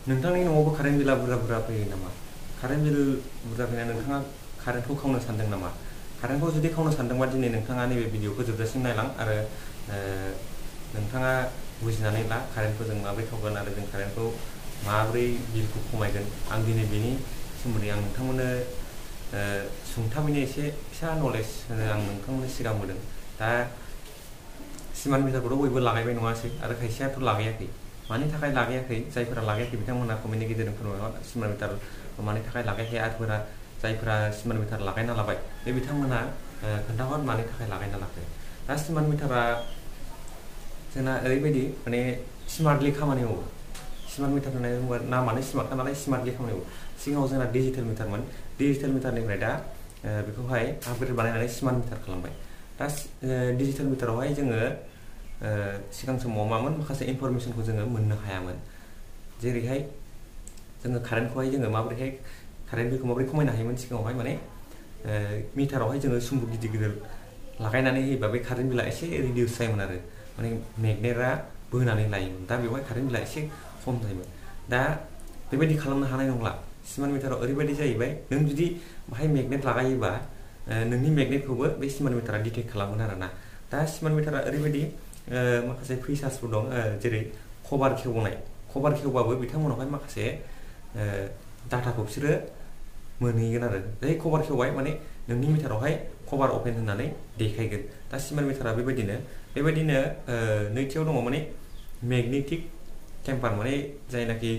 नोंथांनि न'आवबो कारेन्ट बिला बुरजा फैयो नामा? कारेन्ट बिल बुरजा फैनानै नोंथाङा कारेन्टखौ खावनो सानदों नामा? कारेन्टखौ जुदि खावनो सानदोंबा दिनै नोंथाङा नैबे भिडिअखौ जोबजासिम नायलां आरो नोंथाङा बुजिनानै ला कारेन्टखौ जों माबोरै खावगोन आरो जों कारेन्टखौ माबोरै बिलखौ खमायगोन। आं दिनै बेनि सोमोन्दै आं नोंथांमोननो सुंथाबैनो एसे फिसा नलेज होनो आं नोंथांमोननो सिगां होदों। दा स्मार्ट मिटारखौथ' बयबो लागायबाय नङासै आरो खायसेयाथ' लागायाखै। मानि थाखाय लागायाखै जायफोरा लागायाखै बिथांमोनहा कमेन्टनि गेजेरजों फोरमायबा स्मार्ट मिटार मानि थाखाय लागायाखै आरो जायफोरा स्मार्ट मिटार लागायना लाबाय बे बिथांमोनहा खोन्थाहर मानि थाखाय लागायना लाखै। दा स्मार्ट मिटारा जोंना ओरैबायदि माने स्मार्टलि खामानि मावो। स्मार्ट मिटार होननाय नामानो स्मार्टखा नालाय स्मार्टलि खामानि मावो। सिगाङाव जोंना डिजिटेल मिटारमोन, डिजिटेल मिटारनिफ्राय दा बेखौहाय आपग्रेड बानायनानै स्मार्ट मिटार खालामबाय। दा डिजिटेल मिटारावहाय जोङो सिगां समाव मामोन माखासे इनफरमेसनखौ जोङो मोननो हायामोन। जेरैहाय जोङो कारेन्टखौहाय जोङो माबोरैहाय कारेन्ट बिलखौ माबोरै खमायनो हायोमोन सिगाङावहाय माने मिटारावहाय जोङो सुम्बुक गिदिर गिदिर लागायनानै होयोबा बे कारेन्ट बिला एसे रिडिउस जायोमोन आरो माने मेगनेटआ बोनानै लायोमोन। दा बेवहाय कारेन्ट बिला एसे खम जायोमोन। दा बेबायदि खालामनो हानाय नंला। स्मार्ट मिटाराव ओरैबायदि जाहैबाय नों जुदि बाहाय मेगनेट लागायोबा नोंनि मेगनेटखौबो बे स्मार्ट मिटारा डिटेक्ट खालामगोन आरोना। दा स्मार्ट मिटारा ओरैबायदि माखासे फिचार्सफोर दं जेरै कभार खेवबाबो बिथांमोनावहाय माखासे डाटाखौ बिसोरो मोनहैगोन आरो जै कभार खेवबाय माने नोंनि मिटारावहाय कभार अपेन होननानै देखायगोन। दा स्मार्ट मिटारा बेबायदिनो नैथियाव दङ माने मेगनेटिक टेम्पार माने जायनाखि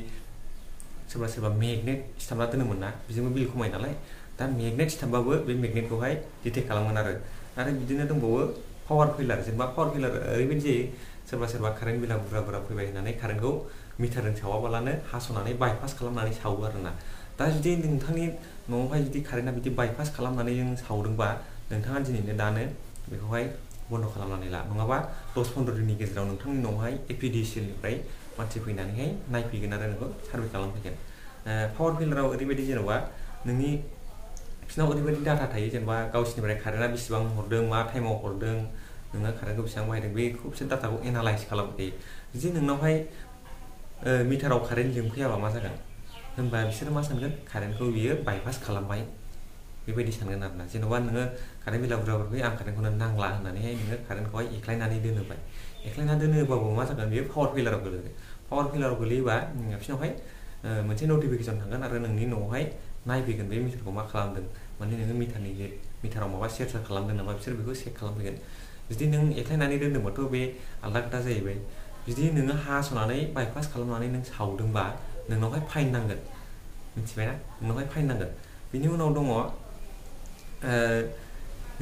सोरबा मेगनेट सिथाबना दोनोमोन ना बेजोंबो बिल खमायो नालाय। दा मेगनेट सिथाबबाबो बे मेगनेटखौहाय डिटेक्ट खालामगोन आरो बिदिनो दंबावो पावार फैलार। जेनेबा पावार फैलार ओरैबायदि जायो सोरबा कारेन्ट बिला बुरजा फैबाय होननानै कारेन्टखौ मिटारजों सावाबालानो हास'नानै बायपास खालामनानै सावो आरोना। दा जुदि नोंथांनि न'आवहाय जुदि कारेन्टआ बिदि बायपास खालामनानै जों सावदोंबा नोंथाङा दिनैनो दानो बेखौहाय बन्द' खालामनानै ला, नङाबा 10-15 दिननि गेजेराव नोंथांनि न'आवहाय एपिडिसिएलनिफ्राय मानसि फैनानैहाय नायफैगोन आरो नोंखौ सार्भे खालामफैगोन। पावार फैलाराव ओरैबायदि जेनेबा बिसिनाव ओरैबायदि डाटा थायो जेनेबा गावसिनिफ्राय कारेन्टआ बेसेबां हरदों, मा टाइमाव हरदों, नोङो कारेन्टखौ बेसेबां बाहायदों बेखौ बिसोर डाटाखौ एनालाइज खालामबाय थायो। जुदि नोंनावहाय मिटाराव कारेन्ट जोंफैयाबा मा जागोन होनबा बिसोरो मा सानगोन कारेन्टखौ बियो बायपास खालामबाय बेबायदि सानगोन आरोना। जेन'बा नोङो कारेन्ट बिला बुरजा फैयो आं कारेन्टखौनो नांला होननानैहाय नोङो कारेन्टखौहाय एख्लायनानै दोनोबाय। एख्लायना दोनोबाबो मा जागोन बियो पावार फैलाराव गोलैगोन। पावार फैलाराव गोलैयोबा बिसोरनावहाय मोनसे नटिफिकेसन थांगोन आरो नोंनि न'आवहाय नायफैगोन बे मिटारखौ मा खालामदों, माने नोङो मिटाराव माबा सेर खालामदों नामा बिसोर बेखौ चेक खालामफैगोन। जुदि नों एख्लायनानै दोनदोंबाथ' बे आलादा खोथा जाहैबाय। जुदि नोङो हास'नानै बायपास खालामनानै नों सावदोंबा नोंनावहाय फाइन नांगोन, मिथिबायना? नोंनावहाय फाइन नांगोन। बिनि उनाव दङ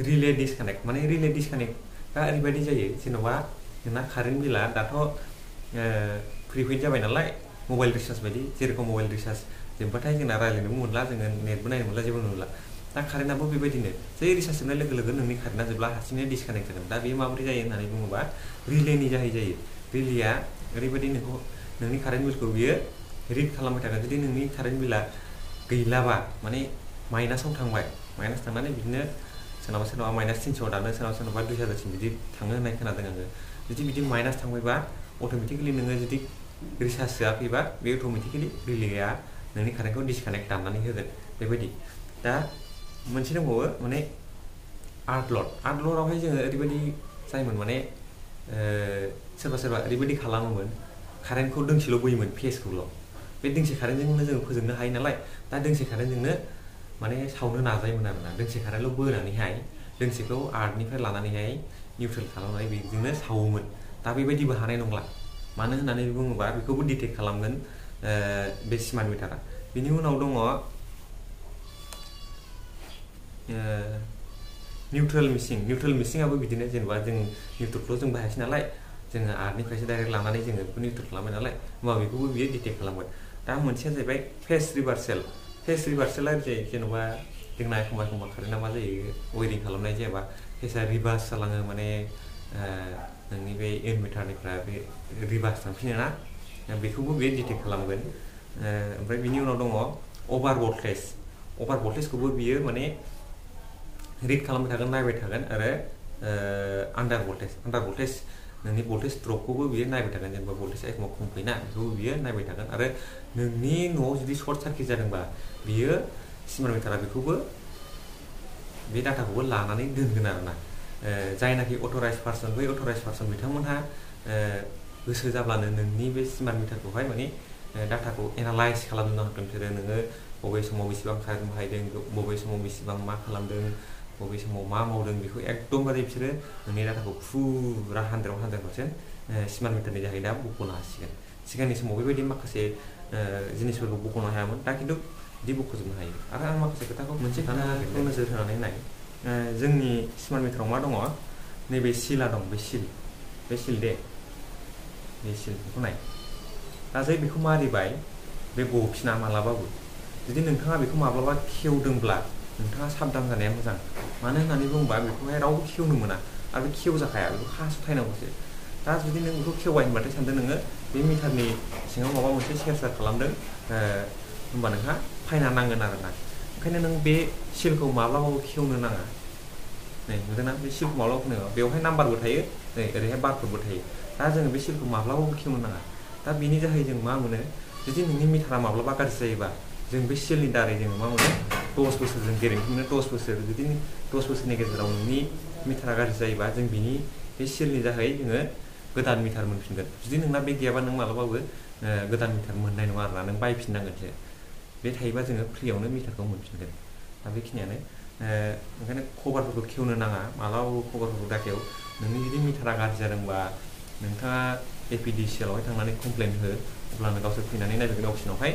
रिले डिसकानेक्ट। माने रिले डिसकानेक्टआ ओरैबायदि जायो जेन'बा नोंना कारेन्ट बिला दाथ' प्रिपेड जाबाय नालाय मबाइल रिसार्ज बायदि, जेरेखम मबाइल रिसार्ज जोबबाथाय जोंना रायज्लायनोबो मोनला, जोङो नेटबो नायनो मोनला, जेबो नुला। दा कारेन्टआबो बेबायदिनो जै रिसार्ज जोबनाय लोगो लोगो नोंनि कारेन्टआ जोबला हारसिंनो डिसकानेक्ट जागोन। दा बेयो माबोरै जायो होननानै बुङोबा रिलेनि जायो। रिलेया ओरैबायदि नोंनि कारेन्ट बिलखौ बियो रिड खालामबाय थागोन। जुदि नोंनि कारेन्ट बिला गैलाबा माने माइनासाव थांबाय, माइनास थांनानै बिदिनो सोरनाबा -300 दानो, सोरनाबा 2000सिम बिदि थाङो होननाय खोनादों आङो। जुदि बिदि माइनास थांबायबा अट'मेटिकेलि नोङो जुदि रिसार्ज सोआखैबा बे अट'मेटिकेलि रिलेया नोंनि कारेन्टखौ डिसकानेक्ट दाननानै होगोन बेबायदि। दा मोनसे दंबावो माने आर्टल'डआवहाय जोङो ओरैबायदि जायोमोन माने सोरबा ओरैबायदि खालामोमोन कारेन्टखौ दोंसेल' बोयोमोन फेसखौल'। बे दोंसे कारेन्टजोंनो जोङो फोजोबनो हायो नालाय। दा दोंसे कारेन्टजोंनो माने सावनो नाजायोमोन आरोना। दोंसे कारेन्टल' बोनानैहाय दोंसेखौ आर्टनिफ्राय लानानैहाय निउट्रेल खालामनानै बेजोंनो सावोमोन। दा बेबायदिबो हानाय नंला। मानो होननानै बुङोबा बेखौबो डिटेक्ट खालामगोन बे स्मार्ट मिटारा। बिनि उनाव दङ निउट्रेल मिसिंआबो बिदिनो जेनेबा जों निउट्रेलखौ जों बाहायासै नालाय, जोङो आर्टनिफ्रायसो डाइरेक्ट लानानै जोङो बेखौ निउट्रेल खालामबाय नालाय, होमबा बेखौबो बियो डिटेक्ट खालामगोन। दा मोनसेया जाहैबाय फेस रिभार्सेलआ जायो जेनेबा जोंना एखमबा कारेन्टआ मा जायो वेरिं खालामनाय जायाबा फेसआ रिभार्स जालाङो, माने नोंनि बे इनभार्टारनिफ्राय बे रिभार्स थांफिनो ना, बेखौबो बियो डिटेक्ट खालामगोन। ओमफ्राय बिनि उनाव दङ अभार भल्टेजखौबो बियो माने रिड खालामबाय थागोन, नायबाय थागोन। आरो आन्डार भल्टेज नोंनि भल्टेज ड्रपखौबो बियो नायबाय थागोन जेनेबा भल्टेजआ एखमबा खम फैयोना बेखौबो बियो नायबाय थागोन आरो नोंनि न'आव जुदि सर्ट सार्किट जादोंबा बियो स्मार्ट मिटारा बेखौबो बे डाटाखौबो लानानै दोनगोन आरोना जायनाखि अथराइज पार्सन बै अथराइज पार्सन बिथांमोनहा गोसो जाब्लानो नोंनि बे स्मार्ट मिटारखौहाय माने डाटाखौ एनालाइज खालामनो हागोन बिसोरो नोङो बबे समाव बेसेबां कारेन्ट बाहायदों बबे समाव बेसेबां मा खालामदों बबे समाव मा मावदों बेखौ एकदमबारे बिसोरो नोंनि डाटाखौ फुरा 100% स्मार्ट मिटारनि जाहै दा बख'नो हासिगोन सिगांनि समाव बेबायदि माखासे जिनिसफोरखौ बख'नो हायामोन दा खिन्थु बिदि बख'जोबनो हायो आरो आं माखासे खोथाखौ मोनसे खोथाखौ नोजोर होनानै नाय जोंनि स्मार्ट मिटाराव मा दङ नैबे सिला दं बे सिल दे बे सिल बेखौ नाय दा जै बेखौ मारिबाय बे गफिना मालाबाबो जुदि नोंथाङा बेखौ माब्लाबा खेवदोंब्ला नोंथाङा साबधान जानाया मोजां मानो होननानै बुङोबा बेखौहाय रावबो खेवनो मोना आरो बे खेवजाखाया बेखौ हास'थायनांगौसो दा जुदि नों बेखौ खेवबाय होनबाथाय सानदों नोङो बे मिटारनि सिङाव माबा मोनसे सेर खालामदों होनबा नोंहा फाइना नांगोन आरोना ओंखायनो नों बे सिलखौ माब्लाबाबो खेवनो नाङा नै नुदोंना बे सिलखौ माब्लाबाबो खेवनो बेवहाय नाम्बारबो थायो नै ओरैहाय बारफोरबो थायो दा जोङो बे सिलखौ माब्लाबाबो खेवनो नाङा दा बिनि जाहै जों मा मोनो जुदि नोंनि मिटारा माब्लाबा गाज्रि जायोबा जों बे सिलनि दारै जोङो मा मोनो 10 बोसोर जों गेरेन्टि मोनो 10 बोसोर जुदि 10 बोसोरनि गेजेराव नोंनि मिटारा गाज्रि जायोबा जों बिनि बे सिलनि जाहै जोङो गोदान मिटार मोनफिनगोन जुदि नोंना बे गैयाबा नों मालाबाबो गोदान मिटार मोननाय नङा आरोना नों बायफिननांगोनसो बे थायोबा जोङो फ्रियावनो मिटारखौ मोनफिनगोन दा बेखिनियानो ओंखायनो कभारफोरखौ खेवनो नाङा मालाबाबो कभारफोरखौ दाखेव नोंनि जुदि मिटारा गाज्रि जादोंबा नोंथाङा एपिडिसिएलावहाय थांनानै कमप्लेन हो अब्लानो गावसोर फैनानै नायफैगोन अफिसावहाय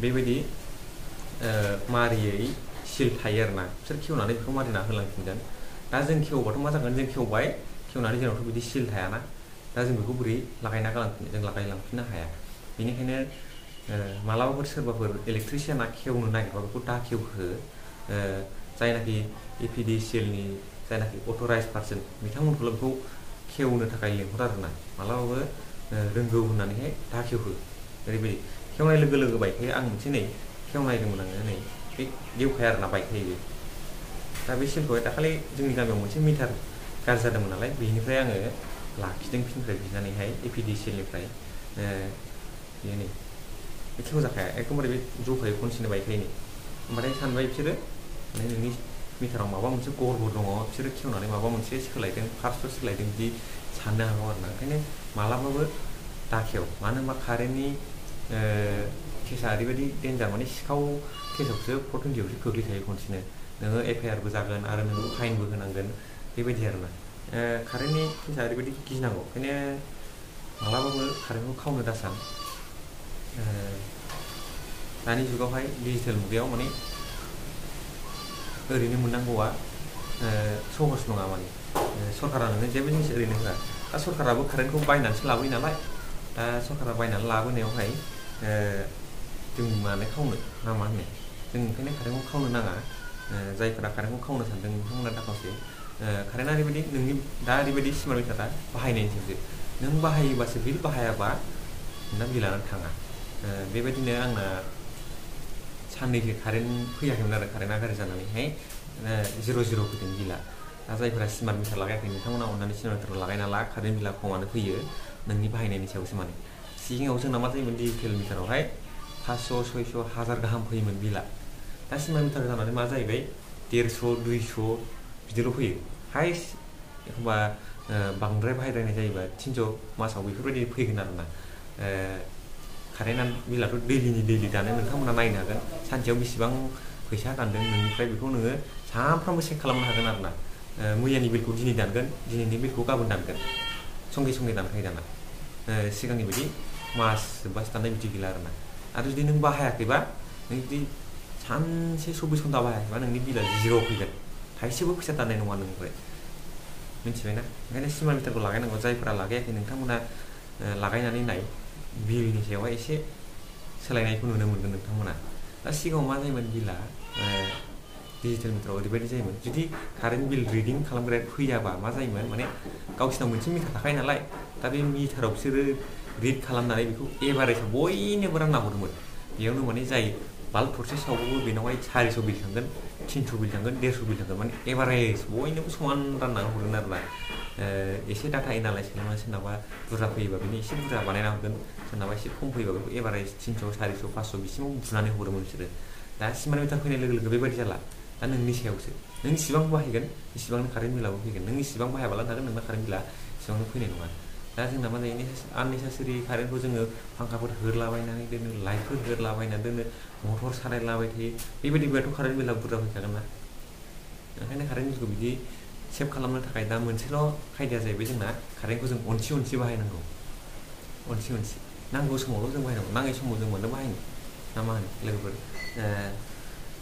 बेबायदि मारियै सिल थायो आरोना बिसोर खेवनानै बेखौ मारिना होलांफिनगोन दा जों खेवबाथ' मा जागोन जों खेवबाय खेवनानै जोंनावथ' बिदि सिल थायाना दा जों बेखौ बोरै लागायना गालांफिनो जों लागायलांफिननो हाया बेनिखायनो मालाबाफोर सोरबाफोर इलेक्ट्रिसियाना खेवनो नागिरबा बेखौ दा खेवहो जायनाखि एपिडिसिएलनि जायनाखि अथराइज पार्सन बिथांमोनखौल' बेखौ खेवनो थाखाय लेंहर आरोना मालाबाबो रोंगौ होननानैहाय दा खेवहो ओरैबायदि खेवनाय लोगो लोगो बायखायो आं मोनसे नै खेवनायदोंमोन आङो नै बे गेवखाया आरोना बायखायो दा बे सिलखौहाय दाखालि जोंनि गामियाव मोनसे मिटार गाज्रि जादोंमोन नालाय बेनिफ्राय आङो लाखिदों फिननिफ्राय बिनानैहाय एपिडिसिएलनिफ्राय बेयो नै बे खेवजाखाया एकदमबारे बे जखायै खनसेनो बायखायो नै ओमफ्राय सानबाय बिसोरो नोंनि मिटाराव माबा मोनसे गरबर दङ बिसोरो खेवनानै माबा मोनसे सोलायदों पार्ट्सफोर सोलायदों बिदि साननो हागौ आरोना ओंखायनो मालाबाबो दाखेव मानो होनबा कारेन्टनि केसा ओरैबायदि डेन्जार माने सिखाव केसावसो 420आवसो गोग्लैखायो खनसेनो नोङो एफआइआरबो जागोन आरो नोङो फाइनबो होनांगोन बेबायदि आरोना कारेन्टनि केसा ओरैबायदि गिनांगौ ओंखायनो मालाबाबो कारेन्टखौ खावनो दासान दानि जुगावहाय डिजिटेल मुगायाव माने ओरैनो मोननांगौआ सहस नङा माने सरकारा नोंनो जेबो जिनिस ओरैनो होआ दा सरकाराबो कारेन्टखौ बायनानैसो लाबोयो नालाय दा सरकारा बायनानै लाबोनायावहाय जों मानो खावनो ना मा होनो जों ओंखायनो कारेन्टखौ खावनो नाङा जायफोरा कारेन्टखौ खावनो सानदों बिथांमोना दाखावसो कारेन्टआ ओरैबायदि नोंनि दा ओरैबायदि स्मार्ट मिटारा बाहायनायनि सायावसो नों बाहायोबासो बिल बाहायाबा नोंना बिलानो थाङा बेबायदिनो आंना साननैसो कारेन्ट फैयाखैमोन आरो कारेन्टआ गाज्रि जानानैहाय 0 फैदों बिला दा जायफोरा स्मार्ट मिटार लागायाखै नोंथांमोना अननानै स्मार्ट मिटार लागायना ला कारेन्ट बिला खमानो फैयो नोंनि बाहायनायनि सायावसो माने सिगाङाव जोंना मा जायोमोन डिजिटेल मिटारावहाय 500 600 1000 गाहाम फैयोमोन बिला दा स्मार्ट मिटार जानानै मा जाहैबाय 150 200 बिदिल' फैयो हाइस्ट एखमबा बांद्राय बाहायद्रायनाय जायोबा 300 मासाव बेफोरबायदि फैगोन आरोना कारेन्ट बिलाथ' दैलि दानो नोंथांमोना नायनो हागोन सानसेयाव बेसेबां फैसा दानदों नोंनिफ्राय बेखौ नोङो सानफ्रामबो चेक खालामनो हागोन आरोना मैयानि बिलखौ दिनै दानगोन दिनैनि बिलखौ गाबोन दानगोन संगे दानखायो दाना सिगांनि बायदि मास जोबबासो दाननाय बिदि गैला आरोना आरो जुदि नों बाहायाखैबा नों जुदि सानसे 24 घन्टा बाहायाखैबा नोंनि बिला 0 फैगोन थाइसेबो फैसा दाननाय नङा नोंनिफ्राय मिथिबायना ओंखायनो स्मार्ट मिटारखौ लागायनांगौ जायफोरा लागायाखै नोंथांमोना लागायनानै नाय बिलनि सायावहाय एसे सोलायनायखौ नुनो मोनगोन नोंथांमोना दा सिगाङाव मा जायोमोन बिला डिजिटेल मिटाराव ओरैबायदि जायोमोन जुदि कारेन्ट बिल रिडिं खालामग्राया फैयाबा मा जायोमोन माने गावसिनाव मोनसे मिटार थाखायो नालाय दा बे मिटाराव बिसोरो रिड खालामनानै बेखौ एभारेजआव बयनोबो रानना हरोमोन बेयावनो माने जाय बाल्ब थरसे सावबाबो बेनावहाय 400 बिल थांगोन 300 बिल थांगोन 150 बिल थांगोन माने एभारेज बयनोबो समान रानना हरगोन आरोना एसे डाटा एनालाइज खालामना सोरनाबा बुरजा फैयोबा बिनि एसे बुरजा बानायना हरगोन सोरनाबा एसे खम फैयोबा बेखौ एभारेज 300 400 500 बिसिमाव बुनानै हरोमोन बिसोरो दा स्मार्ट मिटार फैनाय लोगो लोगो बेबायदि जाला दा नोंनि सायावसो नों इसिबां बाहायगोन इसिबांनो कारेन्ट बिलाबो फैगोन नों इसिबां बाहायाबाला थागोन नोंना कारेन्ट बिला इसिबांनो फैनाय नङा दा जोंना मा जायो आननेसेसारि कारेन्टखौ जोङो फांखाफोर होलाबायनानै दोनो लाइटफोर होलाबायनानै दोनो मटर सालायलाबाय थायो बेबायदिबाथ' कारेन्ट बिला बुरजा फैखागोन ना ओंखायनो कारेन्ट बिलखौ बिदि सेभ खालामनो थाखाय दा मोनसेल' खायदाया जाहैबाय जोंना कारेन्टखौ जों अनसि बाहायनांगौ अनसि नांगौ समावल' जों बाहायनांगौ नाङै समाव जों मानो बाहायनो ना मा होनो लोगोफोर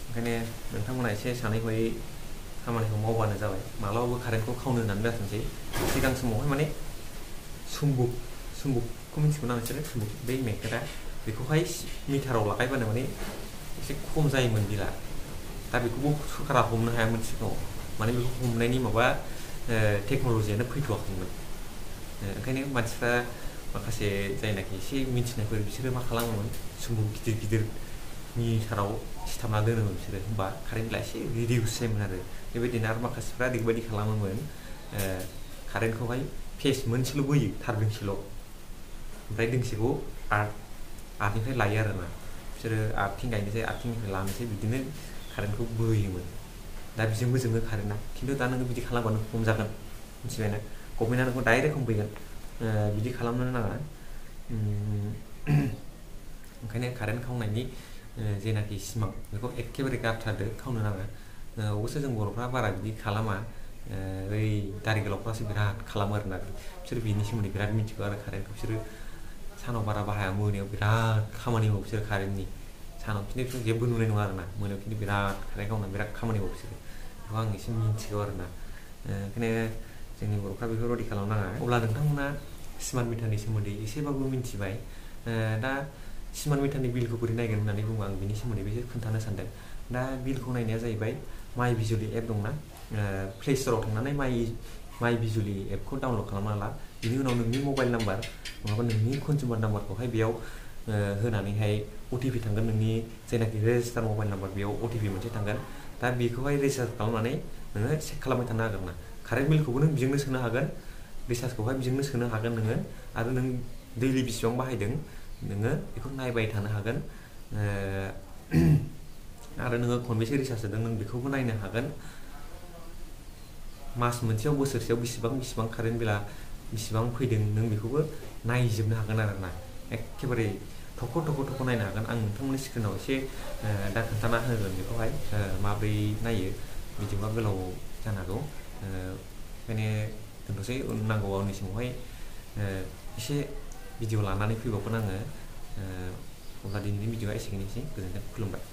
ओंखायनो नोंथांमोना एसे सानै हयै खामानिखौ मावबानो जाबाय मालाबाबो कारेन्टखौ खावनो होननानै दाथोंसै सिगां समावहाय माने सुम्बुकखौ मिथिगौ ना नोंसोरो सुम्बुक बै मेगनेटा बेखौहाय मिटाराव लागायबानो माने एसे खम जायोमोन बिला दा बेखौबो सरकारा हमनो हायामोन सिगाङाव माने बेखौ हमनायनि माबा टेक्न'लजियानो फैथ'वाखैमोन ओंखायनो मानसिफ्रा माखासे जायनाखि एसे मिथिनायफोर बिसोरो मा खालामोमोन सुम्बुक गिदिर मिटाराव सिथाबना दोनोमोन बिसोरो होमबा कारेन्ट बिला एसे रिडिउस जायोमोन आरो बेबायदिनो आरो माखासेफ्रा ओरैबायदि खालामोमोन कारेन्टखौहाय फेस मोनसेल' बोयो थार दोंसेल' ओमफ्राय दोंसेखौ आर्टनिफ्राय लायो आरोना बिसोरो आर्थिं गायनोसै आर्थिंनिफ्राय लानोसै बिदिनो कारेन्टखौ बोयोमोन दा बेजोंबो जोङो कारेन्टआ खिन्थु दा नोङो बिदि खालामबानो खम जागोन मिथिबायना गभर्नमेन्टआ नोंखौ डाइरेक्ट हमफैगोन बिदि खालामनो नाङा ओंखायनो कारेन्ट खावनायनि जेनाखि सिमां बेखौ एखेबारे गारथारदो खावनो नाङा अबयस्से जों बर'फ्रा बारा बिदि खालामा ओइ दारि गोलावफ्रासो बिराद खालामो आरोना बिसोर बिनि सोमोन्दै बिराद मिथिगौ आरो कारेन्टखौ बिसोरो सानाव बारा बाहाया मोनायाव बिराद खामानि मावो बिसोर कारेन्टनि सानाव खिन्थु बिसोर जेबो नुनाय नङा आरोना मोनायाव खिन्थु बिराद कारेन्ट खावनानै बिराद खामानि मावो बिसोरो बेखौ आं एसे मिथिगौ आरोना ओंखायनो जोंनि बर'फ्रा बेफोरबायदि खालामनाङा अब्ला नोंथांमोना स्मार्ट मिटारनि सोमोन्दै एसेबाबो मिथिबाय दा स्मार्ट मिटारनि बिलखौ बोरै नायगोन होननानै बुङो आं बिनि सोमोन्दै एसे खोन्थानो सानदों दा बिलखौ नायनाया जाहैबाय माइ बिजुलि एप दंना प्ले स्ट'राव थांनानै माइ बिजुलि एपखौ डाउनलड खालामना ला बिनि उनाव नोंनि मबाइल नाम्बार नङाबा नोंनि कनजुमार नाम्बारखौहाय बेयाव होनानैहाय अटिपि थांगोन नोंनि जायनाखि रेजिस्टार मबाइल नाम्बार बेयाव अटिपि मोनसे थांगोन दा बेखौहाय रिसार्ज खालामनानै नोङो चेक खालामबाय थानो हागोन ना कारेन्ट बिलखौबो नों बेजोंनो सोनो हागोन रिसार्जखौहाय बेजोंनो सोनो हागोन नोङो आरो नों दैलि बेसेबां बाहायदों नोङो बेखौ नायबाय थानो हागोन आरो नोङो खनबेसे रिसार्ज होदों नों बेखौबो नायनो हागोन मास मोनसेयाव बोसोरसेयाव बेसेबां कारेन्ट बिला बेसेबां फैदों नों बेखौबो नायजोबनो हागोन आरोना एखेबारे थख' नायनो हागोन आं नोंथांमोननि स्क्रिनाव एसे दा खोन्थाना होगोन बेखौहाय माब्रै नायो भिडिअआ गोलाव जानो हागौ ओंखायनो दोनथ'सै नांगौ उननि समावहाय एसे भिडिअ लानानै फैबावगोन आङो अब्ला दिनैनि भिडिअआ एसेनोसै गोजोनथों खुलुमबाय